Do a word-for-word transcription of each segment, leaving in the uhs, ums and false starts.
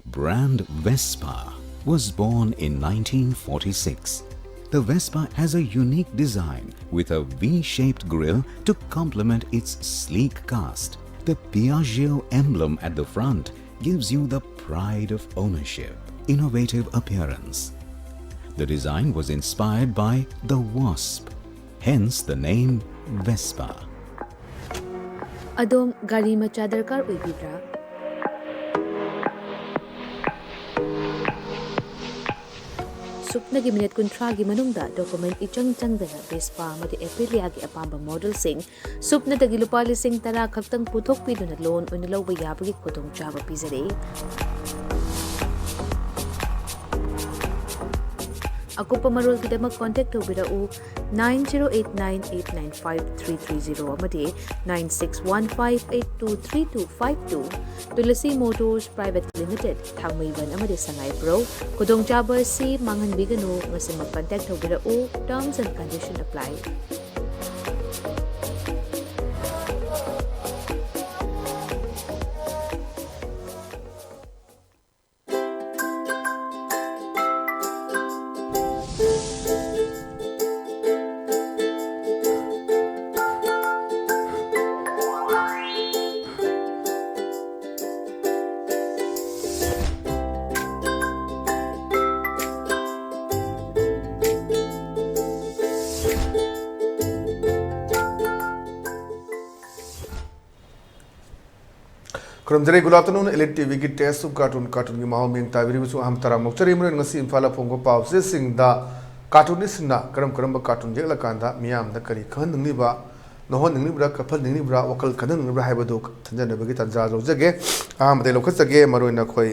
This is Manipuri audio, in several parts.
Brand Vespa was born in nineteen forty-six. The Vespa has a unique design with a V-shaped grille to complement its sleek cast. The Piaggio emblem at the front gives you the pride of ownership, innovative appearance. The design was inspired by the wasp, hence the name Vespa. ꯑꯗꯣꯝ ꯒꯥꯔꯤ ꯃꯆꯥ ꯗꯔꯀꯥꯔ ꯑꯣꯏꯕꯤꯕ꯭ꯔꯥ? ꯁꯨꯞꯅꯒꯤ ꯃꯤꯅꯤꯠ ꯀꯨꯟꯊ꯭ꯔꯥꯒꯤ ꯃꯅꯨꯡꯗ ꯗꯣꯀꯨꯃꯦꯟ ꯏꯆꯪ ꯆꯪꯗꯅ ꯚꯦꯁꯄꯥ ꯑꯃꯗꯤ ꯑꯦꯄꯤꯂꯤꯌꯥꯒꯤ ꯑꯄꯥꯝꯕ ꯃꯣꯗꯦꯜꯁꯤꯡ ꯁꯨꯞꯅꯗꯒꯤ ꯂꯨꯄꯥ ꯂꯤꯁꯤꯡ ꯇꯔꯥ ꯈꯛꯇꯪ ꯄꯨꯊꯣꯛꯄꯤꯗꯨꯅ ꯂꯣꯟ ꯑꯣꯏꯅ ꯂꯧꯕ ꯌꯥꯕꯒꯤ ꯈꯨꯗꯣꯡꯆꯥꯕ ꯄꯤꯖꯔꯤ꯫ ꯑꯀꯨꯞꯄ ꯃꯔꯣꯜꯒꯤꯗꯃꯛ ꯀꯣꯟꯇꯦꯛ ꯇꯧꯕꯤꯔꯛꯎ, nine zero eight nine eight nine five three three zero ꯑꯃꯗꯤ nine six one five eight two three two five two꯫ Tulsi Motors Private Limited, Thangmeiband ꯑꯃꯗꯤ ꯁꯉꯥꯏꯄ꯭ꯔꯧ꯫ ꯈꯨꯗꯣꯡꯆꯥꯕ ꯑꯁꯤ ꯃꯥꯡꯍꯟꯕꯤꯒꯅꯨ, ꯉꯁꯤꯃꯛ ꯀꯟꯇꯦꯛ ꯇꯧꯕꯤꯔꯛꯎ, terms and condition apply꯫ ꯈꯨꯔꯨꯝꯖꯔꯤ꯫ Good afternoon, Elite ꯇꯤꯚꯤꯒꯤ Taste of Cartoon, ꯀꯥꯔꯇꯨꯟꯒꯤ ꯃꯍꯥꯎ ꯃꯤꯌꯦꯡ ꯇꯥꯕꯤꯔꯤꯕꯁꯨ ꯑꯍꯥꯟꯕ ꯇꯔꯥꯝꯅ ꯑꯣꯛꯆꯔꯤ꯫ ꯃꯔꯨ ꯑꯣꯏꯅ ꯉꯁꯤ ꯏꯝꯐꯥꯜꯗ ꯐꯣꯡꯕ ꯄꯥꯎꯆꯦꯁꯤꯡꯗ ꯀꯥꯔꯇꯨꯅꯤꯁꯁꯤꯡꯅ ꯀꯔꯝ ꯀꯔꯝꯕ ꯀꯥꯔꯇꯨꯟ ꯌꯦꯛꯂꯀꯥꯟꯗ ꯃꯤꯌꯥꯝꯗ ꯀꯔꯤ ꯈꯪꯍꯟꯅꯤꯡꯂꯤꯕ, ꯅꯣꯛꯍꯟꯅꯤꯡꯂꯤꯕ꯭ꯔꯥ, ꯀꯞꯍꯟꯅꯤꯡꯂꯤꯕ꯭ꯔꯥ, ꯋꯥꯈꯜ ꯈꯟꯍꯟꯅꯤꯡꯂꯤꯕ꯭ꯔꯥ ꯍꯥꯏꯕꯗꯨ ꯊꯦꯡꯅꯅꯕꯒꯤ ꯇꯥꯟꯖꯥ ꯂꯧꯖꯒꯦ꯫ ꯑꯍꯥꯟꯕꯗ ꯂꯧꯈꯠꯆꯒꯦ꯫ ꯃꯔꯨ ꯑꯣꯏꯅ ꯑꯩꯈꯣꯏ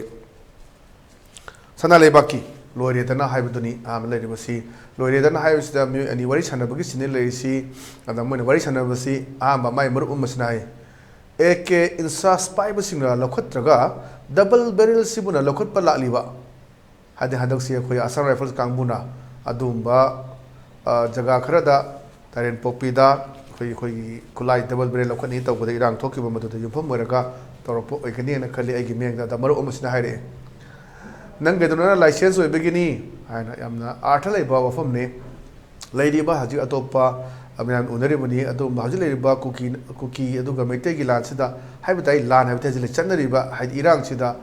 ꯁꯅꯥ ꯂꯩꯕꯥꯛꯀꯤ ꯂꯣꯏꯔꯦꯗꯅ ꯍꯥꯏꯕꯗꯨꯅꯤ ꯑꯍꯥꯟꯕ ꯂꯩꯔꯤꯕꯁꯤ꯫ ꯂꯣꯏꯔꯦꯗꯅ ꯍꯥꯏꯕꯁꯤꯗ ꯃꯤꯑꯣꯏ ꯑꯅꯤ ꯋꯥꯔꯤ ꯁꯥꯟꯅꯕꯒꯤ ꯁꯤꯟꯅꯤ ꯂꯩꯔꯤꯁꯤ꯫ ꯑꯗ ꯃꯣꯏꯅ ꯋꯥꯔꯤ ꯁꯥꯟꯅꯕꯁꯤ ꯑꯍꯥꯟꯕ ꯃꯥꯏ ꯃꯔꯨꯞ ꯑꯃꯁꯤꯅ ꯍꯥꯏ, "ꯑꯦ ꯀꯦ ꯏꯟꯁꯥꯁ ꯄꯥꯏꯕꯁꯤꯡꯅ ꯂꯧꯈꯠꯇ꯭ꯔꯒ ꯗꯕꯜ ꯕꯦꯔꯦꯜꯁꯤꯕꯨꯅ ꯂꯧꯈꯠꯄ ꯂꯥꯛꯂꯤꯕ?" ꯍꯥꯏꯗꯤ ꯍꯟꯗꯛꯁꯤ ꯑꯩꯈꯣꯏ ꯑꯁꯥꯝ ꯔꯥꯏꯐꯜꯁ ꯀꯥꯡꯕꯨꯅ ꯑꯗꯨꯒꯨꯝꯕ, ꯑ, ꯖꯒꯥ ꯈꯔꯗ, ꯇꯥꯏꯔꯦꯟꯄꯣꯛꯄꯤꯗ ꯑꯩꯈꯣꯏ, ꯑꯩꯈꯣꯏꯒꯤ ꯈꯨꯠꯂꯥꯏ ꯗꯕꯜ ꯕꯦꯔꯦꯜ ꯂꯧꯈꯠꯅꯤ ꯇꯧꯕꯗ ꯏꯔꯥꯡ ꯊꯣꯛꯈꯤꯕ, ꯃꯗꯨꯗ ꯌꯨꯝꯐꯝ ꯑꯣꯏꯔꯒ ꯇꯧꯔꯛꯄ ꯑꯣꯏꯒꯅꯤꯅ ꯈꯜꯂꯤ꯫ ꯑꯩꯒꯤ ꯃꯤꯠꯌꯦꯡꯗ ꯑꯗ ꯃꯔꯨꯞ ꯑꯃꯁꯤꯅ ꯍꯥꯏꯔꯛꯑꯦ, "ꯅꯪꯒꯤꯗꯨꯅ ꯂꯥꯏꯁꯦꯟꯁ ꯑꯣꯏꯕꯒꯤꯅꯤ" ꯍꯥꯏꯅ꯫ ꯌꯥꯝꯅ ꯑꯥꯔꯊ ꯂꯩꯕ ꯋꯥꯐꯝꯅꯤ꯫ ꯂꯩꯔꯤꯕ ꯍꯧꯖꯤꯛ ꯑꯇꯣꯞꯄ ꯃꯌꯥꯝ ꯎꯅꯔꯤꯕꯅꯤ, ꯑꯗꯨꯒꯨꯝꯕ ꯍꯧꯖꯤꯛ ꯂꯩꯔꯤꯕ ꯀꯨꯀꯤ, ꯀꯨꯀꯤ ꯑꯗꯨꯒ ꯃꯩꯇꯩꯒꯤ ꯂꯥꯟꯁꯤꯗ ꯍꯥꯏꯕ ꯇꯥꯏ, ꯂꯥꯟ ꯍꯥꯏꯕ ꯇꯥꯏ, ꯍꯧꯖꯤꯛ ꯆꯠꯅꯔꯤꯕ ꯍꯥꯏꯗꯤ ꯏꯔꯥꯡꯁꯤꯗ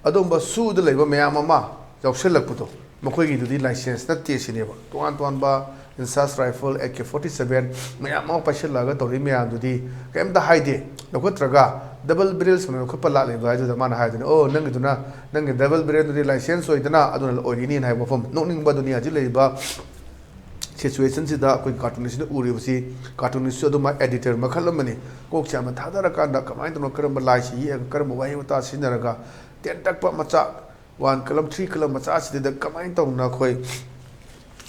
ꯑꯗꯨꯒꯨꯝꯕ ꯁꯨꯗ ꯂꯩꯕ ꯃꯌꯥꯝ ꯑꯃ ꯌꯥꯎꯁꯜꯂꯛꯄꯗꯣ, ꯃꯈꯣꯏꯒꯤꯗꯨꯗꯤ ꯂꯥꯏꯁꯦꯟꯁ ꯅꯠꯇꯦ ꯁꯤꯅꯦꯕ꯫ ꯇꯣꯉꯥꯟ ꯇꯣꯉꯥꯟꯕ INSAS rifle, A K forty seven ꯃꯌꯥꯝ ꯑꯃ ꯄꯥꯏꯁꯤꯜꯂꯛꯑꯒ ꯇꯧꯔꯤ ꯃꯌꯥꯝꯗꯨꯗꯤ ꯀꯩꯝꯇ ꯍꯥꯏꯗꯦ, ꯂꯧꯈꯠꯇ꯭ꯔꯒ ꯗꯕꯜ ꯕꯦꯔꯦꯜ ꯁꯨꯅ ꯂꯧꯈꯠꯄ ꯂꯥꯛꯂꯤꯕ ꯍꯥꯏꯗꯨꯗ ꯃꯥꯅ ꯍꯥꯏꯗꯨꯅ, "ꯑꯣ, ꯅꯪꯒꯤꯗꯨꯅ, ꯅꯪꯒꯤ ꯗꯕꯜ ꯕꯦꯔꯦꯜꯗꯨꯗꯤ ꯂꯥꯏꯁꯦꯟꯁ ꯑꯣꯏꯗꯅ ꯑꯗꯨꯅ ꯑꯣꯏꯔꯤꯅꯤꯅ" ꯍꯥꯏꯕ ꯋꯥꯐꯝ꯫ ꯅꯣꯛꯅꯤꯡꯕꯗꯨꯅꯤ ꯍꯧꯖꯤꯛ ꯂꯩꯔꯤꯕ ꯁꯤꯆꯨꯋꯦꯁꯟꯁꯤꯗ ꯑꯩꯈꯣꯏ ꯀꯥꯔꯇꯨꯟꯁꯤꯅ ꯎꯔꯤꯕꯁꯤ꯫ ꯀꯥꯔꯇꯨꯟꯁꯤꯁꯨ ꯑꯗꯨꯃꯛ ꯑꯦꯗꯤꯇꯔ ꯃꯈꯜ ꯑꯃꯅꯤ꯫ ꯀꯣꯛꯁꯦ ꯌꯥꯝꯅ ꯊꯥꯗꯔꯀꯥꯟꯗ ꯀꯃꯥꯏꯅ ꯇꯧꯅ, ꯀꯔꯝꯕ ꯂꯥꯏꯁꯤ ꯌꯦꯛꯑꯒ, ꯀꯔꯝꯕ ꯋꯥꯍꯩ ꯋꯥꯇꯥ ꯁꯤꯖꯤꯟꯅꯔꯒ, ꯇꯦꯟꯇꯛꯄ ꯃꯆꯥ, ꯋꯥꯟ ꯀꯂꯝ, ꯊ꯭ꯔꯤ ꯀꯂꯝ ꯃꯆꯥꯁꯤꯗꯩꯗ ꯀꯃꯥꯏꯅ ꯇꯧꯅ ꯑꯩꯈꯣꯏ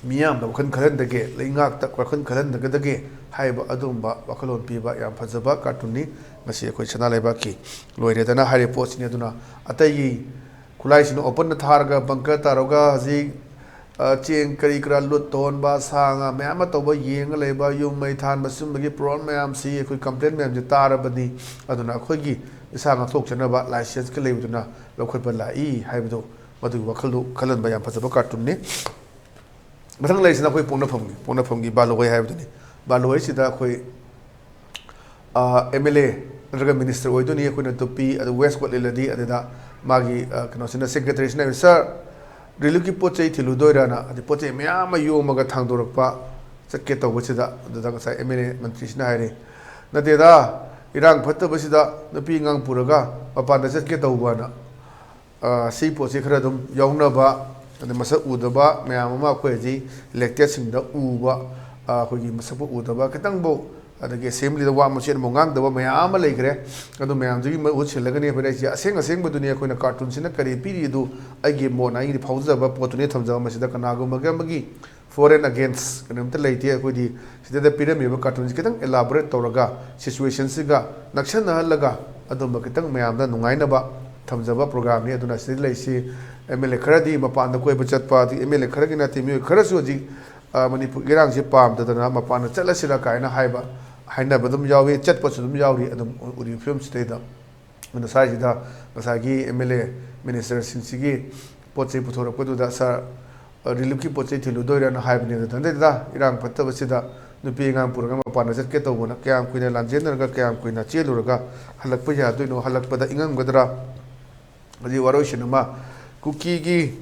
ꯃꯤꯌꯥꯝꯗ ꯋꯥꯈꯜ ꯈꯜꯍꯟꯗꯒꯦ, ꯂꯩꯉꯥꯛꯇ ꯋꯥꯈꯜ ꯈꯜꯍꯟꯗꯒꯗꯒꯦ ꯍꯥꯏꯕ ꯑꯗꯨꯒꯨꯝꯕ ꯋꯥꯈꯜꯂꯣꯟ ꯄꯤꯕ ꯌꯥꯝ ꯐꯖꯕ ꯀꯥꯔꯇꯨꯟꯅꯤ꯫ ꯉꯁꯤ ꯑꯩꯈꯣꯏ ꯁꯅꯥ ꯂꯩꯕꯥꯛꯀꯤ ꯂꯣꯏꯔꯦꯗꯅ ꯍꯥꯏꯔꯤꯕ ꯄꯣꯠꯁꯤꯅꯤ꯫ ꯑꯗꯨꯅ ꯑꯇꯩꯒꯤ ꯈꯨꯠꯂꯥꯏꯁꯤꯡꯗꯣ ꯑꯣꯄꯟꯗ ꯊꯥꯔꯒ ꯕꯪꯀꯔ ꯇꯥꯔꯒ ꯍꯧꯖꯤꯛ, ꯑ, ꯆꯦꯡ ꯀꯔꯤ ꯀꯔꯥ ꯂꯨꯠ ꯇꯧꯍꯟꯕ, ꯁꯥ ꯉꯥ ꯃꯌꯥꯝ ꯑꯃ ꯇꯧꯕ, ꯌꯦꯡꯉ ꯂꯩꯕ, ꯌꯨꯝ ꯃꯩ ꯊꯥꯟꯕ, ꯁꯨꯝꯕꯒꯤ ꯄ꯭ꯔꯣꯕ꯭ꯂꯦꯝ ꯃꯌꯥꯝꯁꯤ ꯑꯩꯈꯣꯏ ꯀꯝꯄ꯭ꯂꯦꯟ ꯃꯌꯥꯝꯁꯤ ꯇꯥꯔꯕꯅꯤ꯫ ꯑꯗꯨꯅ ꯑꯩꯈꯣꯏꯒꯤ ꯏꯁꯥ ꯉꯥꯛꯊꯣꯛꯆꯅꯕ ꯂꯥꯏꯁꯦꯟꯁꯀ ꯂꯩꯕꯗꯨꯅ ꯂꯧꯈꯠꯄ ꯂꯥꯛꯏ ꯍꯥꯏꯕꯗꯨ, ꯃꯗꯨꯒꯤ ꯋꯥꯈꯜꯗꯨ ꯈꯜꯍꯟꯕ ꯌꯥꯝ ꯐꯖꯕ ꯀꯥꯔꯇꯨꯟꯅꯤ꯫ ꯃꯊꯪ ꯂꯩꯔꯤꯁꯤꯅ ꯑꯩꯈꯣꯏ ꯄꯣꯛꯅꯐꯝꯒꯤ, ꯄꯣꯛꯅꯐꯝꯒꯤ ꯕꯥꯂꯣꯏ ꯍꯥꯏꯕꯗꯨꯅꯤ꯫ ꯕꯥꯂꯣꯏꯁꯤꯗ ꯑꯩꯈꯣꯏ, ꯑ, ꯑꯦꯝ ꯑꯦꯜ ꯑꯦ ꯅꯠꯇ꯭ꯔꯒ ꯃꯤꯅꯤꯁꯇꯔ ꯑꯣꯏꯗꯣꯏꯅꯤ꯫ ꯑꯩꯈꯣꯏꯅ ꯇꯨꯞꯄꯤ, ꯑꯗꯨ ꯋꯦꯁ ꯀꯣꯠ ꯂꯤꯠꯂꯗꯤ, ꯑꯗꯨꯗ ꯃꯥꯒꯤ, ꯑ, ꯀꯩꯅꯣꯁꯤꯅ, ꯁꯦꯀ꯭ꯔꯦꯇꯔꯤꯁꯤꯅ, "ꯁꯥꯔ, ꯔꯤꯂꯤꯐꯀꯤ ꯄꯣꯠ ꯆꯩ ꯊꯤꯜꯂꯨꯗꯣꯏꯔꯥꯅ?" ꯑꯗꯩ ꯄꯣꯠ ꯆꯩ ꯃꯌꯥꯝ ꯑꯃ ꯌꯣꯝꯃꯒ ꯊꯥꯡꯗꯣꯔꯛꯄ, ꯆꯠꯀꯦ ꯇꯧꯕꯁꯤꯗ, ꯑꯗꯨꯗ ꯉꯁꯥꯏ ꯑꯦꯝ ꯑꯦꯜ ꯑꯦ ꯃꯟꯇ꯭ꯔꯤꯁꯤꯅ ꯍꯥꯏꯔꯤ, "ꯅꯠꯇꯦꯗ, ꯏꯔꯥꯡ ꯐꯠꯇꯕꯁꯤꯗ ꯅꯨꯄꯤ ꯑꯉꯥꯡ ꯄꯨꯔꯒ ꯃꯄꯥꯟꯗ ꯆꯠꯀꯦ ꯇꯧꯕꯅ"꯫ ꯑ, ꯁꯤ ꯄꯣꯠꯁꯤ ꯈꯔ ꯑꯗꯨꯝ ꯌꯥꯎꯅꯕ, ꯑꯗꯩ ꯃꯁꯛ ꯎꯗꯕ ꯃꯌꯥꯝ ꯑꯃ ꯑꯩꯈꯣꯏ ꯍꯧꯖꯤꯛ ꯏꯂꯦꯛꯇꯦꯠꯁꯤꯡꯗ ꯎꯕ, ꯑ, ꯑꯩꯈꯣꯏꯒꯤ ꯃꯁꯛꯄꯨ ꯎꯗꯕ ꯈꯤꯇꯪꯐꯥꯎ, ꯑꯗꯒꯤ ꯑꯦꯁꯦꯝꯕ꯭ꯂꯤꯗ ꯋꯥ ꯃꯆꯦꯠ ꯑꯃ ꯉꯥꯡꯗꯕ ꯃꯌꯥꯝ ꯑꯃ ꯂꯩꯈ꯭ꯔꯦ꯫ ꯑꯗꯨ ꯃꯌꯥꯝꯗꯨꯒꯤ ꯃꯍꯨꯠ ꯁꯤꯜꯂꯒꯅꯤ ꯑꯩꯈꯣꯏꯅ ꯑꯩꯁꯦ ꯑꯁꯦꯡ ꯑꯁꯦꯡꯕꯗꯨꯅꯤ꯫ ꯑꯩꯈꯣꯏꯅ ꯀꯥꯔꯇꯨꯟꯁꯤꯅ ꯀꯔꯤ ꯄꯤꯔꯤ ꯑꯗꯨ ꯑꯩꯒꯤ ꯃꯣꯠꯅ, ꯑꯩꯒꯤꯗꯤ ꯐꯥꯎꯖꯕ ꯄꯣꯠꯇꯨꯅꯤ ꯊꯝꯖꯕ꯫ ꯃꯁꯤꯗ ꯀꯅꯥꯒꯨꯝꯕꯒꯤ ꯑꯃꯒꯤ for and against ꯀꯩꯅꯣꯝꯇ ꯂꯩꯇꯦ꯫ ꯑꯩꯈꯣꯏꯗꯤ ꯁꯤꯗꯩꯗ ꯄꯤꯔꯝꯃꯤꯕ ꯀꯥꯔꯇꯨꯟꯁꯤ ꯈꯤꯇꯪ ꯏꯂꯥꯕꯣꯔꯦꯠ ꯇꯧꯔꯒ, ꯁꯤꯆꯨꯋꯦꯁꯟꯁꯤꯒ ꯅꯛꯁꯟꯅꯍꯜꯂꯒ, ꯑꯗꯨꯝꯕ ꯈꯤꯇꯪ ꯃꯌꯥꯝꯗ ꯅꯨꯡꯉꯥꯏꯅꯕ ꯊꯝꯖꯕ ꯄ꯭ꯔꯣꯒ꯭ꯔꯥꯝꯅꯤ꯫ ꯑꯗꯨꯅ ꯁꯤꯗ ꯂꯩꯔꯤꯁꯤ ꯑꯦꯝ ꯑꯦꯜ ꯑꯦ ꯈꯔꯗꯤ ꯃꯄꯥꯟꯗ ꯀꯣꯏꯕ ꯆꯠꯄ, ꯑꯗꯒꯤ ꯑꯦꯝ ꯑꯦꯜ ꯑꯦ ꯈꯔꯒꯤ ꯅꯠꯇꯦ, ꯃꯤꯑꯣꯏ ꯈꯔꯁꯨ ꯍꯧꯖꯤꯛ, ꯑ, ꯃꯅꯤꯄꯨꯔ ꯏꯔꯥꯡꯁꯤ ꯄꯥꯝꯗꯗꯅ ꯃꯄꯥꯟꯗ ꯆꯠꯂꯁꯤꯔꯥ ꯀꯥꯏꯅ ꯍꯥꯏꯕ, ꯍꯥꯏꯅꯕ ꯑꯗꯨꯝ ꯌꯥꯎꯏ, ꯆꯠꯄꯁꯨ ꯑꯗꯨꯝ ꯌꯥꯎꯔꯤ꯫ ꯑꯗꯨꯝ ꯎꯔꯤꯕ ꯐꯤꯕꯝꯁꯤꯗꯩꯗ ꯑꯗꯨꯅ ꯁ꯭ꯋꯥꯏꯁꯤꯗ ꯉꯁꯥꯏꯒꯤ ꯑꯦꯝ ꯑꯦꯜ ꯑꯦ ꯃꯤꯅꯤꯁꯇꯔꯁꯤꯡꯁꯤꯒꯤ ꯄꯣꯠ ꯆꯩ ꯄꯨꯊꯣꯔꯛꯄꯗꯨꯗ, "ꯁꯥꯔ, ꯔꯤꯂꯤꯐꯀꯤ ꯄꯣꯠ ꯆꯩ ꯊꯤꯜꯂꯨꯗꯣꯏꯔꯥꯅ?" ꯍꯥꯏꯕꯅꯤ꯫ ꯑꯗꯨ ꯅꯠꯇꯦꯗ, ꯏꯔꯥꯡ ꯐꯠꯇꯕꯁꯤꯗ ꯅꯨꯄꯤ ꯑꯉꯥꯡ ꯄꯨꯔꯒ ꯃꯄꯥꯟꯗ ꯆꯠꯀꯦ ꯇꯧꯕꯅ ꯀꯌꯥꯝ ꯀꯨꯏꯅ ꯂꯥꯟꯖꯦꯟꯅꯔꯒ, ꯀꯌꯥꯝ ꯀꯨꯏꯅ ꯆꯦꯜꯂꯨꯔꯒ ꯍꯜꯂꯛꯄ ꯌꯥꯗꯣꯏꯅꯣ? ꯍꯜꯂꯛꯄꯗ ꯏꯪꯉꯝꯒꯗ꯭ꯔꯥ? ꯍꯧꯖꯤꯛ ꯋꯥꯔꯣꯏꯁꯤꯟ ꯑꯃ, ꯀꯨꯀꯤꯒꯤ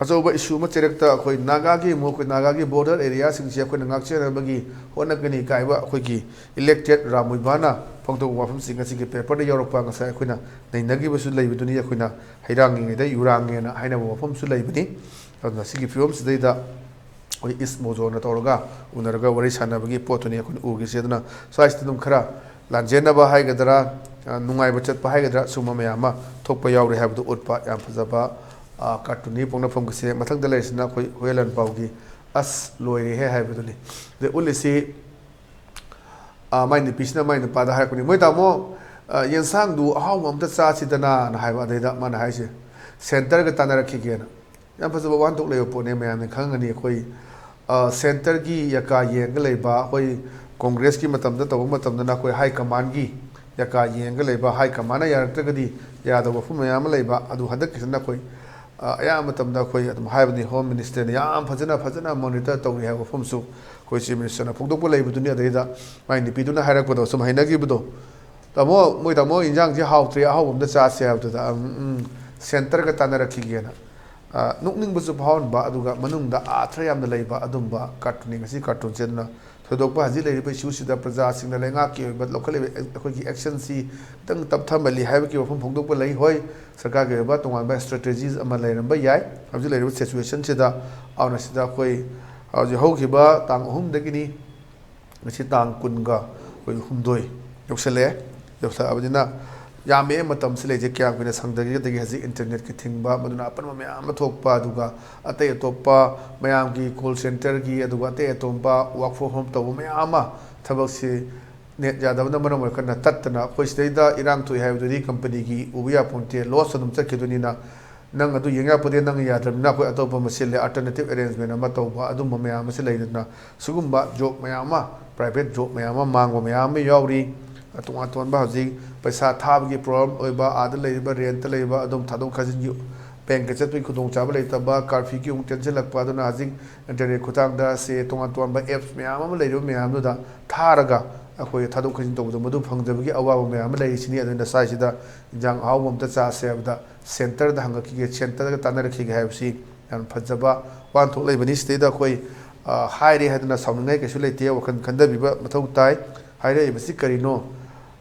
ꯑꯆꯧꯕ ꯏꯁꯨ ꯑꯃ ꯆꯩꯔꯛꯇ, ꯑꯩꯈꯣꯏ ꯅꯥꯒꯥꯒꯤ ꯑꯃꯨꯛ, ꯑꯩꯈꯣꯏ ꯅꯥꯒꯥꯒꯤ ꯕꯣꯔꯗꯔ ꯑꯦꯔꯤꯌꯥꯁꯤꯡꯁꯤ ꯑꯩꯈꯣꯏꯅ ꯉꯥꯛꯆꯅꯕꯒꯤ ꯍꯣꯠꯅꯒꯅꯤ ꯀꯥꯏꯕ ꯑꯩꯈꯣꯏꯒꯤ ꯏꯂꯦꯛꯇꯦꯠ ꯔꯥꯝ ꯃꯨꯏꯕꯥꯅ ꯐꯣꯡꯗꯣꯛꯄ ꯋꯥꯐꯝꯁꯤꯡ ꯑꯁꯤꯒꯤ ꯄꯦꯄꯔꯗ ꯌꯥꯎꯔꯛꯄ ꯉꯁꯥꯏ ꯑꯩꯈꯣꯏꯅ ꯅꯩꯅꯈꯤꯕꯁꯨ ꯂꯩꯕꯗꯨꯅꯤ꯫ ꯑꯩꯈꯣꯏꯅ ꯍꯩꯔꯥꯡꯉꯤꯉꯩꯗ ꯌꯨꯔꯥꯡꯉꯦꯅ ꯍꯥꯏꯅꯕ ꯋꯥꯐꯝꯁꯨ ꯂꯩꯕꯅꯤ꯫ ꯑꯗꯨꯅ ꯁꯤꯒꯤ ꯐꯤꯕꯝꯁꯤꯗꯩꯗ ꯑꯩꯈꯣꯏ ꯏꯁ ꯃꯣꯖꯣꯅ ꯇꯧꯔꯒ ꯎꯅꯔꯒ ꯋꯥꯔꯤ ꯁꯥꯟꯅꯕꯒꯤ ꯄꯣꯠꯇꯨꯅꯤ ꯑꯩꯈꯣꯏꯅ ꯎꯈꯤꯁꯦ꯫ ꯑꯗꯨꯅ ꯁ꯭ꯋꯥꯏꯁꯤꯗ ꯑꯗꯨꯝ ꯈꯔ ꯂꯥꯟꯖꯦꯟꯅꯕ ꯍꯥꯏꯒꯗ꯭ꯔꯥ, ꯑ, ꯅꯨꯡꯉꯥꯏꯕ ꯆꯠꯄ ꯍꯥꯏꯒꯗ꯭ꯔꯥ, ꯁꯨꯝꯕ ꯃꯌꯥꯝ ꯑꯃ ꯊꯣꯛꯄ ꯌꯥꯎꯔꯦ ꯍꯥꯏꯕꯗꯨ ꯎꯠꯄ ꯌꯥꯝ ꯐꯖꯕ, ꯑ, ꯀꯥꯔꯇꯨꯟꯅꯤ꯫ ꯄꯣꯛꯅꯐꯝꯒꯤꯁꯦ ꯃꯊꯪꯗ ꯂꯩꯔꯤꯁꯤꯅ ꯑꯩꯈꯣꯏ ꯍꯨꯌꯦꯟ ꯂꯥꯟꯄꯥꯎꯒꯤ "ꯑꯁ ꯂꯣꯏꯔꯦꯍꯦ" ꯍꯥꯏꯕꯗꯨꯅꯤ꯫ ꯑꯗꯩ ꯎꯠꯂꯤꯁꯤ, ꯑ, ꯃꯥꯏ ꯅꯨꯄꯤꯁꯤꯅ ꯃꯥꯏ ꯅꯨꯄꯥꯗ ꯍꯥꯏꯔꯛꯄꯅꯤ, "ꯃꯣꯏ ꯇꯥꯃꯣ, ꯑ, ꯌꯦꯟꯁꯥꯡꯗꯨ ꯑꯍꯥꯎꯕ ꯑꯝꯇ ꯆꯥꯁꯤꯗꯅ"ꯅ ꯍꯥꯏꯕ꯫ ꯑꯗꯩꯗ ꯃꯥꯅ ꯍꯥꯏꯁꯦ, "ꯁꯦꯟꯇꯔꯒ ꯇꯥꯟꯅꯔꯛꯈꯤꯒꯦꯅ"꯫ ꯌꯥꯝ ꯐꯖꯕ ꯋꯥꯍꯟꯊꯣꯛ ꯂꯩꯕ ꯄꯣꯠꯅꯦ, ꯃꯌꯥꯝꯅ ꯈꯪꯉꯝꯒꯅꯤ꯫ ꯑꯩꯈꯣꯏ, ꯑ, ꯁꯦꯟꯇꯔꯒꯤ ꯌꯥꯀꯥ ꯌꯦꯡꯉꯒ ꯂꯩꯕ, ꯑꯩꯈꯣꯏ ꯀꯣꯡꯒ꯭ꯔꯦꯁꯀꯤ ꯃꯇꯝꯗ ꯇꯧꯕ ꯃꯇꯝꯗꯅ ꯑꯩꯈꯣꯏ ꯍꯥꯏ ꯀꯃꯥꯟꯒꯤ ꯌꯥꯀꯥ ꯌꯦꯡꯉꯒ ꯂꯩꯕ, ꯍꯥꯏ ꯀꯃꯥꯟꯅ ꯌꯥꯔꯛꯇ꯭ꯔꯒꯗꯤ ꯌꯥꯗꯕ ꯋꯥꯐꯝ ꯃꯌꯥꯝ ꯑꯃ ꯂꯩꯕ꯫ ꯑꯗꯨ ꯍꯟꯗꯛꯀꯤꯁꯤꯅ ꯑꯩꯈꯣꯏ, ꯑ, ꯑꯌꯥꯝꯕ ꯃꯇꯝꯗ ꯑꯩꯈꯣꯏ ꯑꯗꯨꯝ ꯍꯥꯏꯕꯅꯤ, ꯍꯣꯝ ꯃꯤꯅꯤꯁꯇꯔꯅ ꯌꯥꯝ ꯐꯖꯅ, ꯐꯖꯅ ꯃꯣꯅꯤꯇꯔ ꯇꯧꯔꯤ ꯍꯥꯏꯕ ꯋꯥꯐꯝꯁꯨ ꯑꯩꯈꯣꯏ ꯆꯤꯐ ꯃꯤꯅꯤꯁꯇꯔꯅ ꯐꯣꯡꯗꯣꯛꯄ ꯂꯩꯕꯗꯨꯅꯤ꯫ ꯑꯗꯩꯗ ꯃꯥꯏ ꯅꯨꯄꯤꯗꯨꯅ ꯍꯥꯏꯔꯛꯄꯗꯣ ꯁꯨꯝ ꯍꯩꯅꯈꯤꯕꯗꯣ, "ꯇꯥꯃꯣ, ꯃꯣꯏ ꯇꯥꯃꯣ ꯏꯟꯖꯥꯡꯁꯦ ꯍꯥꯎꯇ꯭ꯔꯦ, ꯑꯍꯥꯎꯕ ꯑꯝꯗ ꯆꯥꯁꯦ" ꯍꯥꯏꯕꯗꯨꯗ, "ꯎꯝ, ꯎꯝ, ꯁꯦꯟꯇꯔꯒ ꯇꯥꯟꯅꯔꯛꯈꯤꯒꯦꯅ"꯫ ꯑ, ꯅꯣꯛꯅꯤꯡꯕꯁꯨ ꯐꯥꯎꯍꯟꯕ, ꯑꯗꯨꯒ ꯃꯅꯨꯡꯗ ꯑꯥꯔꯊ ꯌꯥꯝꯅ ꯂꯩꯕ ꯑꯗꯨꯝꯕ ꯀꯥꯔꯇꯨꯟꯅꯤ ꯉꯁꯤ ꯀꯥꯔꯇꯨꯟꯁꯦ꯫ ꯑꯗꯨꯅ ꯊꯣꯏꯗꯣꯛꯄ ꯍꯧꯖꯤꯛ ꯂꯩꯔꯤꯕ ꯏꯁꯨꯁꯤꯗ ꯄ꯭ꯔꯖꯥꯁꯤꯡꯅ ꯂꯩꯉꯥꯛꯀꯤ ꯑꯣꯏꯕ ꯂꯧꯈꯠꯂꯤꯕ ꯑꯩꯈꯣꯏꯒꯤ ꯑꯦꯛꯁꯟꯁꯤ ꯈꯤꯇꯪ ꯇꯞꯊꯃꯜꯂꯤ ꯍꯥꯏꯕꯒꯤ ꯋꯥꯐꯝ ꯐꯣꯡꯗꯣꯛꯄ ꯂꯩ꯫ ꯍꯣꯏ, ꯁꯔꯀꯥꯔꯒꯤ ꯑꯣꯏꯕ ꯇꯣꯉꯥꯟꯕ ꯏꯁꯇ꯭ꯔꯦꯇꯦꯖꯤꯁ ꯑꯃ ꯂꯩꯔꯝꯕ ꯌꯥꯏ꯫ ꯍꯧꯖꯤꯛ ꯂꯩꯔꯤꯕ ꯁꯤꯆꯨꯋꯦꯁꯟꯁꯤꯗ, ꯑꯗꯨꯅ ꯁꯤꯗ ꯑꯩꯈꯣꯏ ꯍꯧꯖꯤꯛ ꯍꯧꯈꯤꯕ ꯇꯥꯡ ꯑꯍꯨꯝꯗꯒꯤꯅꯤ, ꯉꯁꯤ ꯇꯥꯡ ꯀꯨꯟꯒ ꯑꯩꯈꯣꯏ ꯍꯨꯝꯗꯣꯏ ꯌꯧꯁꯜꯂꯛꯑꯦ꯫ ꯌꯧꯁꯜꯂꯛꯑꯕꯅꯤꯅ ꯌꯥꯝꯃꯦ ꯃꯇꯝꯁꯤ ꯂꯩꯖꯦ꯫ ꯀꯌꯥꯝ ꯀꯨꯏꯅ ꯁꯪꯗꯒꯦ? ꯑꯗꯒꯤ ꯍꯧꯖꯤꯛ ꯏꯟꯇꯔꯅꯦꯠꯀꯤ ꯊꯤꯡꯕ, ꯃꯗꯨꯅ ꯑꯄꯟꯕ ꯃꯌꯥꯝ ꯑꯃ ꯊꯣꯛꯄ, ꯑꯗꯨꯒ ꯑꯇꯩ ꯑꯇꯣꯞꯄ ꯃꯌꯥꯝꯒꯤ ꯀꯣꯜ ꯁꯦꯟꯇꯔꯒꯤ, ꯑꯗꯨꯒ ꯑꯇꯩ ꯑꯇꯣꯞꯄ ꯋꯥꯔꯛ ꯐ꯭ꯔꯣꯝ ꯍꯣꯝ ꯇꯧꯕ ꯃꯌꯥꯝ ꯑꯃ ꯊꯕꯛꯁꯤ ꯅꯦꯠ ꯌꯥꯗꯕꯅ ꯃꯔꯝ ꯑꯣꯏꯔꯀꯥꯟꯗ ꯇꯠꯇꯅ, ꯑꯩꯈꯣꯏ ꯁꯤꯗꯩꯗ ꯏꯔꯥꯡ ꯊꯣꯛꯏ ꯍꯥꯏꯕꯗꯨꯗꯤ ꯀꯝꯄꯅꯤꯒꯤ ꯎꯕ ꯌꯥꯄꯣꯟꯇꯦ, ꯂꯣꯁ ꯑꯗꯨꯝ ꯆꯠꯈꯤꯗꯣꯏꯅꯤꯅ, ꯅꯪ ꯑꯗꯨ ꯌꯦꯡ ꯌꯥꯄꯣꯟꯇꯦ, ꯅꯪ ꯌꯥꯗ꯭ꯔꯕꯅꯤꯅ ꯑꯩꯈꯣꯏ ꯑꯇꯣꯞꯄ ꯑꯃ ꯁꯤꯜꯂꯦ, ꯑꯜꯇꯔꯅꯦꯇꯤꯞ ꯑꯦꯔꯦꯟꯖꯃꯦꯟ ꯑꯃ ꯇꯧꯕ, ꯑꯗꯨꯝꯕ ꯃꯌꯥꯝ ꯑꯃꯁꯨ ꯂꯩꯗꯅ, ꯁꯤꯒꯨꯝꯕ ꯖꯣꯕ ꯃꯌꯥꯝ ꯑꯃ, ꯄ꯭ꯔꯥꯏꯚꯦꯠ ꯖꯣꯕ ꯃꯌꯥꯝ ꯑꯃ ꯃꯥꯡꯕ ꯃꯌꯥꯝ ꯑꯃ ꯌꯥꯎꯔꯤ꯫ ꯇꯣꯉꯥꯟ ꯇꯣꯉꯥꯟꯕ ꯍꯧꯖꯤꯛ ꯄꯩꯁꯥ ꯊꯥꯕꯒꯤ ꯄ꯭ꯔꯣꯕ꯭ꯂꯦꯝ ꯑꯣꯏꯕ, ꯑꯥꯗ ꯂꯩꯔꯤꯕ ꯔꯦꯟꯠꯇ ꯂꯩꯕ, ꯑꯗꯨꯝ ꯊꯥꯗꯣꯛ ꯊꯥꯖꯤꯟꯒꯤ ꯕꯦꯡꯛꯇ ꯆꯠꯄꯒꯤ ꯈꯨꯗꯣꯡꯆꯥꯕ ꯂꯩꯇꯕ, ꯀꯥꯔꯐ꯭ꯌꯨꯒꯤ ꯑꯃꯨꯛ ꯇꯦꯟꯁꯤꯜꯂꯛꯄ, ꯑꯗꯨꯅ ꯍꯧꯖꯤꯛ ꯏꯟꯇꯔꯅꯦꯠ ꯈꯨꯠꯊꯥꯡꯗ ꯁꯦ ꯇꯣꯉꯥꯟ ꯇꯣꯉꯥꯟꯕ ꯑꯦꯞꯁ ꯃꯌꯥꯝ ꯑꯃ ꯂꯩꯔꯤꯕ ꯃꯌꯥꯝꯗꯨꯗ ꯊꯥꯔꯒ ꯑꯩꯈꯣꯏ ꯊꯥꯗꯣꯛ ꯊꯥꯖꯤꯟ ꯇꯧꯕꯗ ꯃꯗꯨ ꯐꯪꯗꯕꯒꯤ ꯑꯋꯥꯕ ꯃꯌꯥꯝ ꯑꯃ ꯂꯩꯔꯤꯁꯤꯅꯤ꯫ ꯑꯗꯨꯅ ꯁ꯭ꯋꯥꯏꯁꯤꯗ ꯏꯟꯖꯥꯡ ꯑꯍꯥꯎꯕ ꯑꯝꯇ ꯆꯥꯁꯦ ꯍꯥꯏꯕꯗ ꯁꯦꯟꯇꯔꯗ ꯍꯪꯉꯛꯈꯤꯒꯦ, ꯁꯦꯟꯇꯔꯒ ꯇꯥꯟꯅꯔꯛꯈꯤꯒꯦ ꯍꯥꯏꯕꯁꯤ ꯌꯥꯝ ꯐꯖꯕ ꯋꯥꯍꯟꯊꯣꯛ ꯂꯩꯕꯅꯤ꯫ ꯁꯤꯗꯩꯗ ꯑꯩꯈꯣꯏ, ꯑ, ꯍꯥꯏꯔꯦ ꯍꯥꯏꯗꯅ ꯁꯥꯎꯅꯤꯡꯉꯥꯏ ꯀꯩꯁꯨ ꯂꯩꯇꯦ, ꯋꯥꯈꯜ ꯈꯟꯊꯕꯤꯕ ꯃꯊꯧ ꯇꯥꯏ꯫ ꯍꯥꯏꯔꯛꯏꯕꯁꯤ ꯀꯔꯤꯅꯣ?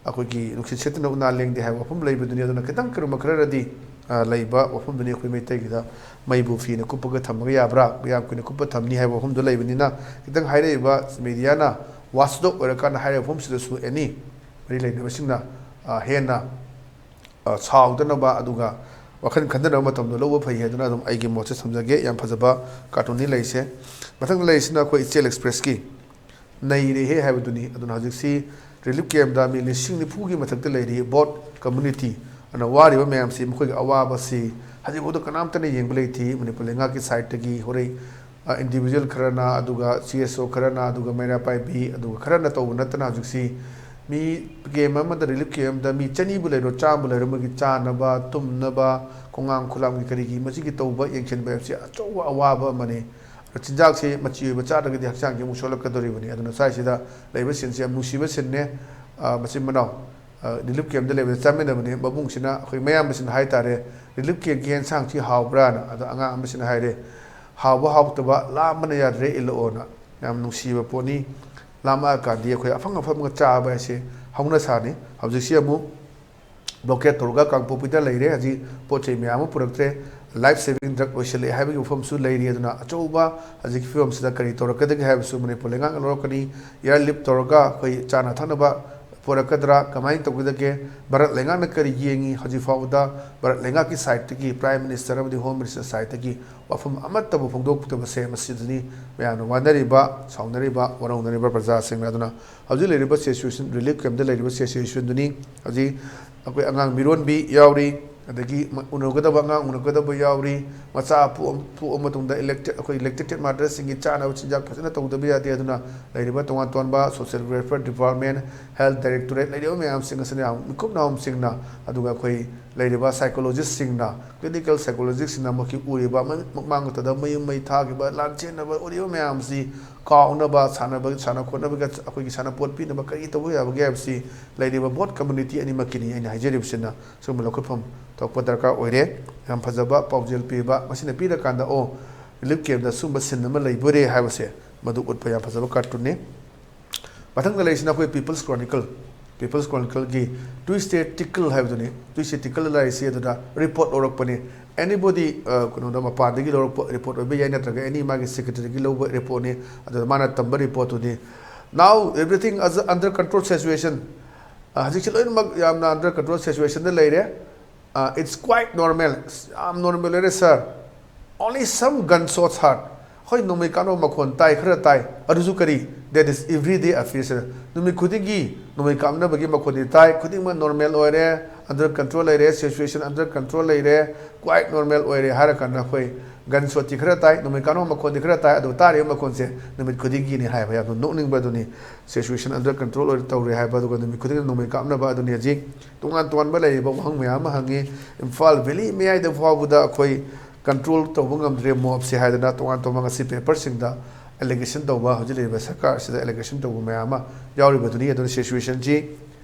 ꯑꯩꯈꯣꯏꯒꯤ "ꯅꯨꯡꯁꯤꯠ ꯁꯤꯠꯇꯅ ꯎꯅꯥ ꯂꯦꯡꯗꯦ" ꯍꯥꯏꯕ ꯋꯥꯐꯝ ꯂꯩꯕꯗꯨꯅꯤ꯫ ꯑꯗꯨꯅ ꯈꯤꯇꯪ ꯀꯔꯝꯕ ꯈꯔꯗꯤ, ꯑ, ꯂꯩꯕ ꯋꯥꯐꯝꯗꯨꯅꯤ꯫ ꯑꯩꯈꯣꯏ ꯃꯩꯇꯩꯒꯤꯗ "ꯃꯩꯕꯨ ꯐꯤꯅ ꯀꯨꯞꯄꯒ ꯊꯝꯃꯒ ꯌꯥꯕ꯭ꯔꯥ? ꯌꯥꯝ ꯀꯨꯏꯅ ꯀꯨꯞꯄ ꯊꯝꯅꯤ" ꯍꯥꯏꯕ ꯋꯥꯐꯝꯗꯨ ꯂꯩꯕꯅꯤꯅ, ꯈꯤꯇꯪ ꯍꯥꯏꯔꯛꯏꯕ ꯃꯦꯗꯤꯌꯥꯅ ꯋꯥꯁꯗꯣꯛ ꯑꯣꯏꯔꯀꯥꯟꯗ ꯍꯥꯏꯔꯤꯕ ꯋꯥꯐꯝꯁꯤꯗꯁꯨ ꯑꯦꯅꯤ ꯃꯔꯤ ꯂꯩꯅꯕꯁꯤꯡꯅ, ꯑ, ꯍꯦꯟꯅ, ꯑ, ꯁꯥꯎꯗꯅꯕ, ꯑꯗꯨꯒ ꯋꯥꯈꯜ ꯈꯟꯊꯅꯕ ꯃꯇꯝꯗꯣ ꯂꯧꯕ ꯐꯩ ꯍꯥꯏꯗꯨꯅ ꯑꯗꯨꯝ ꯑꯩꯒꯤ ꯃꯣꯠꯁꯦ ꯊꯝꯖꯒꯦ꯫ ꯌꯥꯝ ꯐꯖꯕ ꯀꯥꯔꯇꯨꯟꯅꯤ ꯂꯩꯔꯤꯁꯦ꯫ ꯃꯊꯪꯗ ꯂꯩꯔꯤꯁꯤꯅ ꯑꯩꯈꯣꯏ ꯏꯆꯦꯜ ꯑꯦꯛꯁꯄ꯭ꯔꯦꯁꯀꯤ "ꯅꯩꯔꯦꯍꯦ" ꯍꯥꯏꯕꯗꯨꯅꯤ꯫ ꯑꯗꯨꯅ ꯍꯧꯖꯤꯛꯁꯤ ꯔꯤꯂꯤꯐ ꯀꯦꯝꯗ ꯃꯤ ꯂꯤꯁꯤꯡ ꯅꯤꯐꯨꯒꯤ ꯃꯊꯛꯇ ꯂꯩꯔꯤ, ꯕꯣꯠ ꯀꯝꯃꯨꯅꯤꯇꯤ꯫ ꯑꯗꯨꯅ ꯋꯥꯔꯤꯕ ꯃꯌꯥꯝꯁꯤ, ꯃꯈꯣꯏꯒꯤ ꯑꯋꯥꯕꯁꯤ ꯍꯧꯖꯤꯛꯐꯥꯎꯗ ꯀꯅꯥꯝꯇꯅ ꯌꯦꯡꯕ ꯂꯩꯇꯦ꯫ ꯃꯅꯤꯄꯨꯔ ꯂꯩꯉꯥꯛꯀꯤ ꯁꯥꯏꯠꯇꯒꯤ ꯍꯣꯔꯦꯟ, ꯑ, ꯏꯟꯗꯤꯕꯤꯖꯨꯋꯦꯜ ꯈꯔꯅ, ꯑꯗꯨꯒ ꯁꯤ ꯑꯦꯁ ꯑꯣ ꯈꯔꯅ, ꯑꯗꯨꯒ ꯃꯩꯔꯥ ꯄꯥꯏꯕꯤ, ꯑꯗꯨꯒ ꯈꯔꯅ ꯇꯧꯕ ꯅꯠꯇꯅ ꯍꯧꯖꯤꯛꯁꯤ ꯃꯤ ꯀꯦꯝ ꯑꯃꯗ, ꯔꯤꯂꯤꯐ ꯀꯦꯝ ꯑꯃꯗ ꯃꯤ ꯆꯅꯤꯕꯨ ꯂꯩꯔꯣ, ꯆꯥꯝꯃꯕꯨ ꯂꯩꯔꯣ, ꯃꯣꯏꯒꯤ ꯆꯥꯅꯕ, ꯇꯨꯝꯅꯕ, ꯈꯣꯡꯉꯥꯡ ꯈꯨꯂꯥꯡꯒꯤ ꯀꯔꯤꯒꯤ ꯃꯁꯤꯒꯤ ꯇꯧꯕ ꯌꯦꯡꯁꯤꯟꯕ ꯍꯥꯏꯕꯁꯤ ꯑꯆꯧꯕ ꯑꯋꯥꯕ ꯑꯃꯅꯤ꯫ ꯑꯗꯣ ꯆꯤꯟꯖꯥꯛꯁꯤ ꯃꯆꯤ ꯑꯣꯏꯕ ꯆꯥꯗ꯭ꯔꯒꯗꯤ ꯍꯛꯆꯥꯡꯁꯤ ꯑꯃꯨꯛ ꯁꯣꯛꯂꯛꯀꯗꯧꯔꯤꯕꯅꯤ꯫ ꯑꯗꯨꯅ ꯁ꯭ꯋꯥꯏꯁꯤꯗ ꯂꯩꯕ ꯁꯤꯟꯁꯤ ꯌꯥꯝ ꯅꯨꯡꯁꯤꯕ ꯁꯤꯟꯅꯦ꯫ ꯑ, ꯃꯆꯤꯟ ꯃꯅꯥꯎ, ꯑ, ꯔꯤꯂꯤꯐ ꯀꯦꯝꯗ ꯂꯩꯕꯗ ꯆꯥꯃꯤꯟꯅꯕꯅꯤ꯫ ꯃꯕꯨꯡꯁꯤꯅ, ꯑꯩꯈꯣꯏ ꯃꯌꯥꯝꯕꯁꯤꯅ ꯍꯥꯏ ꯇꯥꯔꯦ, "ꯔꯤꯂꯤꯐ ꯀꯦꯝꯒꯤ ꯌꯦꯟꯁꯥꯡꯁꯤ ꯍꯥꯎꯕ꯭ꯔꯥꯅ?" ꯑꯗꯣ ꯑꯉꯥꯡ ꯑꯃꯁꯤꯅ ꯍꯥꯏꯔꯦ, "ꯍꯥꯎꯕ ꯍꯥꯎꯇꯕ ꯂꯥꯝꯕꯅ ꯌꯥꯗ꯭ꯔꯦ, ꯏꯜꯂꯛꯑꯣꯅ"꯫ ꯌꯥꯝ ꯅꯨꯡꯁꯤꯕ ꯄꯣꯠꯅꯤ꯫ ꯂꯥꯝꯃꯛꯑꯀꯥꯟꯗꯤ ꯑꯩꯈꯣꯏ ꯑꯐꯪ ꯑꯐꯪꯕ ꯆꯥꯕ ꯍꯥꯏꯁꯦ ꯍꯧꯅ ꯁꯥꯅꯤ꯫ ꯍꯧꯖꯤꯛꯁꯤ ꯑꯃꯨꯛ ꯕ꯭ꯂꯣꯀꯦꯠ ꯇꯧꯔꯒ ꯀꯥꯡꯄꯣꯛꯄꯤꯗ ꯂꯩꯔꯦ꯫ ꯍꯧꯖꯤꯛ ꯄꯣꯠ ꯆꯩ ꯃꯌꯥꯝ ꯑꯃ ꯄꯨꯔꯛꯇ꯭ꯔꯦ꯫ ꯂꯥꯏꯐ ꯁꯦꯚꯤꯡ ꯗ꯭ꯔꯒ ꯂꯣꯏꯁꯤꯜꯂꯛꯑꯦ ꯍꯥꯏꯕꯒꯤ ꯋꯥꯐꯝꯁꯨ ꯂꯩꯔꯤ꯫ ꯑꯗꯨꯅ ꯑꯆꯧꯕ ꯍꯧꯖꯤꯛꯀꯤ ꯐꯤꯕꯝꯁꯤꯗ ꯀꯔꯤ ꯇꯧꯔꯛꯀꯗꯒꯦ ꯍꯥꯏꯕꯁꯨ ꯃꯅꯤꯄꯨꯔ ꯂꯩꯉꯥꯛꯅ ꯂꯧꯔꯛꯀꯅꯤ꯫ ꯑꯦꯌꯥꯔ ꯂꯤꯐ ꯇꯧꯔꯒ ꯑꯩꯈꯣꯏ ꯆꯥꯅ ꯊꯛꯅꯕ ꯄꯨꯔꯛꯀꯗ꯭ꯔꯥ, ꯀꯃꯥꯏꯅ ꯇꯧꯒꯗꯒꯦ? ꯚꯥꯔꯠ ꯂꯩꯉꯥꯛꯅ ꯀꯔꯤ ꯌꯦꯡꯉꯤ? ꯍꯧꯖꯤꯛ ꯐꯥꯎꯕꯗ ꯚꯥꯔꯠ ꯂꯩꯉꯥꯛꯀꯤ ꯁꯥꯏꯠꯇꯒꯤ, ꯄ꯭ꯔꯥꯏꯝ ꯃꯤꯅꯤꯁꯇꯔ ꯑꯃꯗꯤ ꯍꯣꯝ ꯃꯤꯅꯤꯁꯇꯔ ꯁꯥꯏꯠꯇꯒꯤ ꯋꯥꯐꯝ ꯑꯃꯠꯇꯕꯨ ꯐꯣꯡꯗꯣꯛꯇꯕꯁꯦ ꯃꯁꯤꯗꯅꯤ ꯃꯌꯥꯝꯅ ꯋꯥꯅꯔꯤꯕ, ꯁꯥꯎꯅꯔꯤꯕ, ꯋꯥꯔꯧꯅꯔꯤꯕ ꯄ꯭ꯔꯖꯥꯁꯤꯡꯅ꯫ ꯑꯗꯨꯅ ꯍꯧꯖꯤꯛ ꯂꯩꯔꯤꯕ ꯁꯤꯆꯨꯋꯦꯁꯟ, ꯔꯤꯂꯤꯐ ꯀꯦꯝꯗ ꯂꯩꯔꯤꯕ ꯁꯤꯆꯨꯋꯦꯁꯟꯗꯨꯅꯤ꯫ ꯍꯧꯖꯤꯛ ꯑꯩꯈꯣꯏ ꯑꯉꯥꯡ ꯃꯤꯔꯣꯟꯕꯤ ꯌꯥꯎꯔꯤ, ꯑꯗꯒꯤ ꯎꯅꯒꯗꯕ ꯑꯉꯥꯡ ꯎꯅꯒꯗꯕ ꯌꯥꯎꯔꯤ꯫ ꯃꯆꯥ ꯄꯣꯛꯑ ꯃꯇꯨꯡꯗ ꯏꯂꯦꯛꯇꯦꯠ ꯑꯩꯈꯣꯏ ꯏꯂꯦꯛꯇꯦꯇꯦꯠ ꯃꯥꯗꯔꯁꯤꯡꯒꯤ ꯆꯥꯅꯕ ꯆꯤꯟꯖꯥꯛ ꯐꯖꯅ ꯇꯧꯗꯕ ꯌꯥꯗꯦ꯫ ꯑꯗꯨꯅ ꯂꯩꯔꯤꯕ ꯇꯣꯉꯥꯟ ꯇꯣꯉꯥꯟꯕ social welfare department, health directorate, ꯂꯩꯔꯤꯕ ꯃꯌꯥꯝꯁꯤꯡ ꯑꯁꯤꯅ ꯌꯥꯝ ꯃꯤꯀꯨꯞ ꯅꯥꯍꯨꯝꯁꯤꯡꯅ, ꯑꯗꯨꯒ ꯑꯩꯈꯣꯏ ꯂꯩꯔꯤꯕ ꯁꯥꯏꯀꯣꯂꯣꯖꯤꯁꯁꯤꯡꯅ, ꯀ꯭ꯂꯤꯅꯤꯀꯦꯜ ꯁꯥꯏꯀꯣꯂꯣꯖꯤꯁꯁꯤꯡꯅ ꯃꯈꯣꯏꯒꯤ ꯎꯔꯤꯕ ꯃꯃꯥꯡꯗ ꯃꯌꯨꯝ ꯃꯩ ꯊꯥꯈꯤꯕ, ꯂꯥꯟ ꯆꯦꯟꯅꯕ ꯎꯔꯤꯕ ꯃꯌꯥꯝꯁꯤ ꯀꯥꯎꯅꯕ, ꯁꯥꯟꯅꯕ ꯁꯥꯟꯅ ꯈꯣꯠꯅꯕꯒ ꯑꯩꯈꯣꯏꯒꯤ ꯁꯥꯟꯅꯄꯣꯠ ꯄꯤꯅꯕ ꯀꯔꯤ ꯇꯧꯕ ꯌꯥꯕꯒꯦ ꯍꯥꯏꯕꯁꯤ ꯂꯩꯔꯤꯕ ꯕꯣꯠ ꯀꯝꯃꯨꯅꯤꯇꯤ ꯑꯅꯤꯃꯛꯀꯤꯅꯤ ꯑꯩꯅ ꯍꯥꯏꯖꯔꯤꯕꯁꯤꯅ꯫ ꯁꯤꯒꯨꯝꯕ ꯂꯧꯈꯠꯐꯝ ꯊꯣꯛꯄ ꯗꯔꯀꯥꯔ ꯑꯣꯏꯔꯦ꯫ ꯌꯥꯝ ꯐꯖꯕ ꯄꯥꯎꯖꯦꯜ ꯄꯤꯕ, ꯃꯁꯤꯅ ꯄꯤꯔꯀꯥꯟꯗ ꯑꯣ, ꯔꯤꯂꯤꯐ ꯀꯦꯝꯗ ꯁꯤꯒꯨꯝꯕ ꯁꯤꯟ ꯑꯃ ꯂꯩꯕꯣꯏꯔꯦ ꯍꯥꯏꯕꯁꯦ ꯃꯗꯨ ꯎꯠꯄ ꯌꯥꯝ ꯐꯖꯕ ꯀꯥꯔꯇꯨꯟꯅꯤ꯫ ꯃꯊꯪꯗ ꯂꯩꯔꯤꯁꯤꯅ ꯑꯩꯈꯣꯏ ꯄꯤꯄꯜꯁ ꯀ꯭ꯔꯣꯅꯤꯀꯜ꯫ ꯄꯤꯄꯜꯁ ꯀ꯭ꯔꯣꯅꯤꯀꯜꯒꯤ ꯇ꯭ꯋꯤꯁꯇꯦ ꯇꯤꯀꯜ ꯍꯥꯏꯕꯗꯨꯅꯤ꯫ ꯇ꯭ꯋꯤꯁꯇꯦ ꯇꯤꯀꯜ ꯂꯥꯏꯔꯤꯛꯁꯤ ꯑꯗꯨꯗ ꯔꯤꯄꯣꯔꯠ ꯂꯧꯔꯛꯄꯅꯤ꯫ ꯑꯦꯅꯤꯕꯣꯗꯤ ꯀꯩꯅꯣꯗ ꯃꯄꯥꯟꯗꯒꯤ ꯂꯧꯔꯛꯄ ꯔꯤꯄꯣꯔꯠ ꯑꯣꯏꯕ ꯌꯥꯏ, ꯅꯠꯇ꯭ꯔꯒ ꯑꯦꯅꯤ ꯃꯥꯒꯤ ꯁꯦꯀ꯭ꯔꯦꯇꯔꯤꯒꯤ ꯂꯧꯕ ꯔꯤꯄꯣꯔꯠꯅꯤ꯫ ꯑꯗꯨꯗ ꯃꯥꯅ ꯇꯝꯕ ꯔꯤꯄꯣꯔꯠꯇꯨꯅꯤ꯫ Now everything is under control situation꯫ ꯍꯧꯖꯤꯛꯁꯤ ꯂꯣꯏꯅꯃꯛ ꯌꯥꯝꯅ under control situationꯗ ꯂꯩꯔꯦ꯫ It's quite normal꯫ ꯌꯥꯝ ꯅꯣꯔꯃꯦꯜ ꯑꯣꯏꯔꯦ ꯁꯥꯔ꯫ Only some gun shots heard꯫ ꯍꯣꯏ, ꯅꯣꯡꯃꯩ ꯀꯥꯞꯅꯕ ꯃꯈꯣꯟ ꯇꯥꯏ, ꯈꯔ ꯇꯥꯏ꯫ ꯑꯗꯨꯁꯨ ꯀꯔꯤ? That is everyday affairs꯫ ꯅꯨꯃꯤꯠ ꯈꯨꯗꯤꯡꯒꯤ ꯅꯣꯡꯃꯩ ꯀꯥꯞꯅꯕꯒꯤ ꯃꯈꯣꯟꯗꯤ ꯇꯥꯏ꯫ ꯈꯨꯗꯤꯡꯃꯛ ꯅꯣꯔꯃꯦꯜ ꯑꯣꯏꯔꯦ, under control ꯂꯩꯔꯦ, ꯁꯤꯆꯨꯋꯦꯁꯟ under control ꯂꯩꯔꯦ, ꯀ꯭ꯋꯥꯏꯠ ꯅꯣꯔꯃꯦꯜ ꯑꯣꯏꯔꯦ ꯍꯥꯏꯔ ꯀꯥꯟꯗ ꯑꯩꯈꯣꯏ ꯒꯟ ꯁꯣꯠꯇꯤ ꯈꯔ ꯇꯥꯏ, ꯅꯣꯡꯃꯩ ꯀꯥꯞꯅꯕ ꯃꯈꯣꯟꯗꯤ ꯈꯔ ꯇꯥꯏ꯫ ꯑꯗꯨ ꯇꯥꯔꯤꯕ ꯃꯈꯣꯟꯁꯦ ꯅꯨꯃꯤꯠ ꯈꯨꯗꯤꯡꯒꯤꯅꯤ ꯍꯥꯏꯕ꯫ ꯌꯥꯝꯅ ꯅꯣꯛꯅꯤꯡꯕ ꯑꯗꯨꯅꯤ꯫ ꯁꯤꯆꯨꯋꯦꯁꯟ under control ꯑꯣꯏꯔꯦ ꯇꯧꯔꯦ ꯍꯥꯏꯕ, ꯑꯗꯨꯒ ꯅꯨꯃꯤꯠ ꯈꯨꯗꯤꯡꯒꯤ ꯅꯣꯡꯃꯩ ꯀꯥꯞꯅꯕ ꯑꯗꯨꯅꯤ꯫ ꯍꯧꯖꯤꯛ ꯇꯣꯉꯥꯟ ꯇꯣꯉꯥꯟꯕ ꯂꯩꯔꯤꯕ ꯋꯥꯍꯪ ꯃꯌꯥꯝ ꯑꯃ ꯍꯪꯉꯤ꯫ ꯏꯝꯐꯥꯜ ꯚꯦꯂꯤ ꯃꯌꯥꯏꯗ ꯐꯥꯎꯕꯗ ꯑꯩꯈꯣꯏ ꯀꯟꯇ꯭ꯔꯣꯜ ꯇꯧꯕ ꯉꯝꯗ꯭ꯔꯦ ꯃꯣꯞꯁꯦ ꯍꯥꯏꯗꯅ ꯇꯣꯉꯥꯟ ꯇꯣꯉꯥꯟꯕ ꯉꯁꯤ ꯄꯦꯄꯔꯁꯤꯡꯗ ꯑꯦꯂꯤꯒꯦꯁꯟ ꯇꯧꯕ, ꯍꯧꯖꯤꯛ ꯂꯩꯔꯤꯕ ꯁꯔꯀꯥꯔꯁꯤꯗ ꯑꯦꯂꯤꯒꯦꯁꯟ ꯇꯧꯕ ꯃꯌꯥꯝ ꯑꯃ ꯌꯥꯎꯔꯤꯕꯗꯨꯅꯤ꯫ ꯑꯗꯨꯅ ꯁꯤꯆꯨꯋꯦꯁꯟꯁꯤ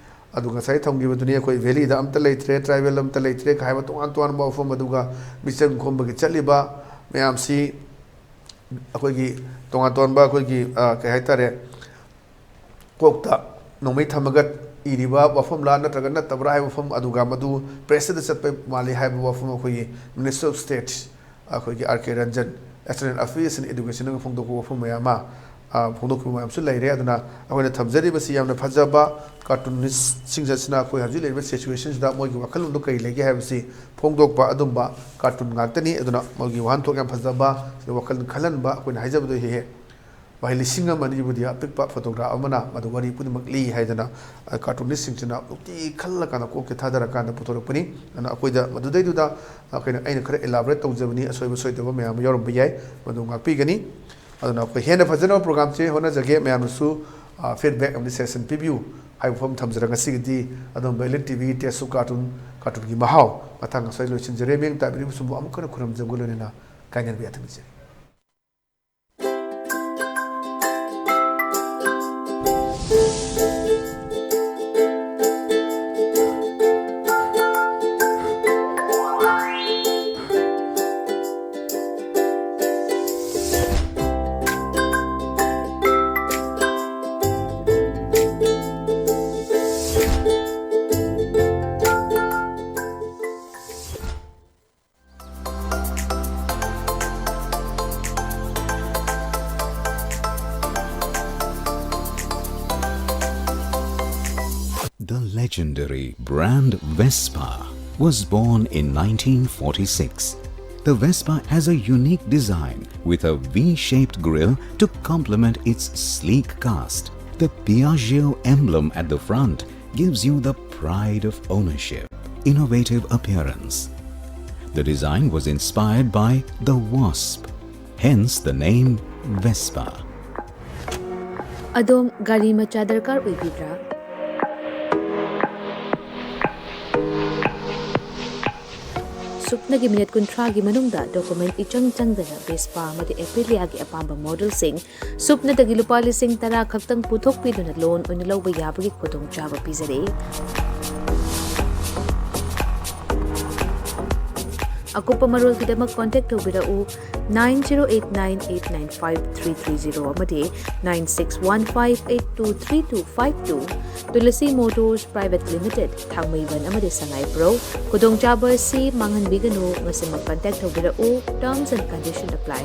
ꯑꯗꯨ ꯉꯁꯥꯏ ꯊꯝꯈꯤꯕꯗꯨꯅꯤ, ꯑꯩꯈꯣꯏ ꯚꯦꯂꯤꯗ ꯑꯝꯇ ꯂꯩꯇ꯭ꯔꯦ, ꯇ꯭ꯔꯥꯏꯕꯦꯜ ꯑꯝꯇ ꯂꯩꯇ꯭ꯔꯦ ꯍꯥꯏꯕ ꯇꯣꯉꯥꯟ ꯇꯣꯉꯥꯟꯕ ꯋꯥꯐꯝ ꯑꯗꯨꯒ ꯃꯤꯆꯪ ꯈꯣꯝꯕꯒꯤ ꯆꯠꯂꯤꯕ ꯃꯌꯥꯝꯁꯤ ꯑꯩꯈꯣꯏꯒꯤ ꯇꯣꯉꯥꯟ ꯇꯣꯉꯥꯟꯕ ꯑꯩꯈꯣꯏꯒꯤ, ꯑ, ꯀꯩ ꯍꯥꯏꯇꯥꯔꯦ, ꯀꯣꯛꯇ ꯅꯣꯡꯃꯩ ꯊꯝꯃꯒ ꯏꯔꯤꯕ ꯋꯥꯐꯝꯂꯥ ꯅꯠꯇ꯭ꯔꯒ ꯅꯠꯇꯕ꯭ꯔꯥ ꯍꯥꯏꯕ ꯋꯥꯐꯝ ꯑꯗꯨꯒ ꯃꯗꯨ ꯄ꯭ꯔꯦꯁꯇ ꯆꯠꯄ ꯃꯥꯜꯂꯤ ꯍꯥꯏꯕ ꯋꯥꯐꯝ ꯑꯩꯈꯣꯏꯒꯤ ꯃꯤꯅꯤꯁꯇꯔ ꯑꯣꯐ ꯁ꯭ꯇꯦꯠ ꯑꯩꯈꯣꯏꯒꯤ R K Ranjan, external affairs and ꯏꯗꯨꯀꯦꯁꯟꯅ ꯐꯣꯡꯗꯣꯛꯄ ꯋꯥꯐꯝ ꯃꯌꯥꯝ ꯑꯃ, ꯑ, ꯐꯣꯡꯗꯣꯛꯈꯤꯕ ꯃꯌꯥꯝꯁꯨ ꯂꯩꯔꯦ꯫ ꯑꯗꯨꯅ ꯑꯩꯈꯣꯏꯅ ꯊꯝꯖꯔꯤꯕꯁꯤ ꯌꯥꯝꯅ ꯐꯖꯕ ꯀꯥꯔꯇꯨꯅꯤꯁꯁꯤꯡ ꯑꯁꯤꯅ ꯑꯩꯈꯣꯏ ꯍꯧꯖꯤꯛ ꯂꯩꯔꯤꯕ ꯁꯤꯆꯨꯋꯦꯁꯟꯁꯤꯗ ꯃꯣꯏꯒꯤ ꯋꯥꯈꯜꯂꯣꯟꯗꯣ ꯀꯔꯤ ꯂꯩꯒꯦ ꯍꯥꯏꯕꯁꯤ ꯐꯣꯡꯗꯣꯛꯄ ꯑꯗꯨꯝꯕ ꯀꯥꯔꯇꯨꯟ ꯉꯥꯛꯇꯅꯤ꯫ ꯑꯗꯨꯅ ꯃꯣꯏꯒꯤ ꯋꯥꯍꯟꯊꯣꯛ ꯌꯥꯝ ꯐꯖꯕ, ꯁꯤꯗ ꯋꯥꯈꯜ ꯈꯜꯍꯟꯕ, ꯑꯩꯈꯣꯏꯅ ꯍꯥꯏꯖꯕꯗꯣ ꯍꯦꯛ ꯍꯦꯛ ꯚꯥꯏ, ꯂꯤꯁꯤꯡ ꯑꯃ ꯑꯅꯤꯕꯨꯗꯤ ꯑꯄꯤꯛꯄ ꯐꯣꯇꯣꯒ꯭ꯔꯥꯐ ꯑꯃꯅ ꯃꯗꯨ ꯋꯥꯔꯤ ꯄꯨꯝꯅꯃꯛ ꯂꯤ ꯍꯥꯏꯗꯅ, ꯑ, ꯀꯥꯔꯇꯨꯅꯤꯁꯁꯤꯡꯁꯤꯅ ꯅꯨꯡꯇꯤ ꯈꯜꯂꯀꯥꯟꯗ, ꯀꯣꯛꯁꯦ ꯊꯥꯗꯔꯀꯥꯟꯗ ꯄꯨꯊꯣꯔꯛꯄꯅꯤ꯫ ꯑꯗꯨꯅ ꯑꯩꯈꯣꯏꯗ ꯃꯗꯨꯗꯩꯗꯨꯗ, ꯑ, ꯀꯩꯅꯣ, ꯑꯩꯅ ꯈꯔ ꯏꯂꯥꯕꯣꯔꯦꯠ ꯇꯧꯖꯕꯅꯤ, ꯑꯁꯣꯏꯕ ꯁꯣꯏꯗꯕ ꯃꯌꯥꯝ ꯑꯃ ꯌꯥꯎꯔꯝꯕ ꯌꯥꯏ, ꯃꯗꯨ ꯉꯥꯛꯄꯤꯒꯅꯤ꯫ ꯑꯗꯨꯅ ꯑꯩꯈꯣꯏ ꯍꯦꯟꯅ ꯐꯖꯅꯕ ꯄ꯭ꯔꯣꯒ꯭ꯔꯥꯝꯁꯦ ꯍꯣꯠꯅꯖꯒꯦ꯫ ꯃꯌꯥꯝꯅꯁꯨ, ꯑ, ꯐꯤꯗꯕꯦꯛ ꯑꯃꯗꯤ ꯁꯖꯦꯁꯟ ꯄꯤꯕꯤꯌꯨ ꯍꯥꯏꯕ ꯋꯥꯐꯝ ꯊꯝꯖꯔꯒ, ꯉꯁꯤꯒꯤꯗꯤ ꯑꯗꯣꯝꯕ ꯏꯂꯤꯠ ꯇꯤ ꯚꯤꯒꯤ ꯇꯦꯁ ꯇꯨ ꯀꯥꯔꯇꯨꯟ, ꯀꯥꯔꯇꯨꯟꯒꯤ ꯃꯍꯥꯎ ꯃꯇꯥꯡ ꯑꯁꯤꯗ ꯂꯣꯏꯁꯤꯟꯖꯔꯦ꯫ ꯃꯤꯠꯌꯦꯡ ꯇꯥꯕꯤꯔꯤꯕꯁꯤꯡꯕꯨ ꯑꯃꯨꯛ ꯍꯟꯅ ꯈꯨꯔꯨꯝꯖꯕꯒ ꯂꯣꯏꯅꯅ ꯀꯥꯏꯅꯕ ꯌꯥꯊꯪ ꯅꯤꯖꯔꯤ꯫ The legendary brand Vespa was born in nineteen forty-six. The Vespa has a unique design with a V-shaped grille to complement its sleek cast. The Piaggio emblem at the front gives you the pride of ownership, innovative appearance. The design was inspired by the wasp, hence the name Vespa. ꯑꯗꯣꯝ ꯒꯥꯔꯤ ꯃꯆꯥ ꯗꯔꯀꯥꯔ ꯑꯣꯏꯕꯤꯕ꯭ꯔꯥ? ꯁꯨꯞꯅꯒꯤ ꯃꯤꯅꯤꯠ ꯀꯨꯟꯊ꯭ꯔꯥꯒꯤ ꯃꯅꯨꯡꯗ ꯗꯣꯀꯨꯃꯦꯟ ꯏꯆꯪ ꯆꯪꯗꯅ ꯚꯦꯁꯄꯥ ꯑꯃꯗꯤ ꯑꯦꯄ꯭ꯔꯤꯂꯤꯌꯥꯒꯤ ꯑꯄꯥꯝꯕ ꯃꯣꯗꯦꯜꯁꯤꯡ ꯁꯨꯞꯅꯗꯒꯤ ꯂꯨꯄꯥ ꯂꯤꯁꯤꯡ ꯇꯔꯥ ꯈꯛꯇꯪ ꯄꯨꯊꯣꯛꯄꯤꯗꯨꯅ ꯂꯣꯟ ꯑꯣꯏꯅ ꯂꯧꯕ ꯌꯥꯕꯒꯤ ꯈꯨꯗꯣꯡꯆꯥꯕ ꯄꯤꯖꯔꯤ꯫ ꯑꯀꯨꯞꯄ ꯃꯔꯣꯜꯒꯤꯗꯃꯛ ꯀꯣꯟꯇꯦꯛ ꯇꯧꯕꯤꯔꯛꯎ nine zero eight nine eight nine five three three zero ꯑꯃꯗꯤ nine six one five eight two three two five two꯫ Tulsi Motors Private Limited, Thangmeiband ꯑꯃꯗꯤ ꯁꯉꯥꯏꯄ꯭ꯔꯧ꯫ ꯈꯨꯗꯣꯡꯆꯥꯕ ꯑꯁꯤ ꯃꯥꯡꯍꯟꯕꯤꯒꯅꯨ꯫ ꯉꯁꯤꯃꯛ ꯀꯟꯇꯦꯛ ꯇꯧꯕꯤꯔꯛꯎ꯫ Terms and condition apply꯫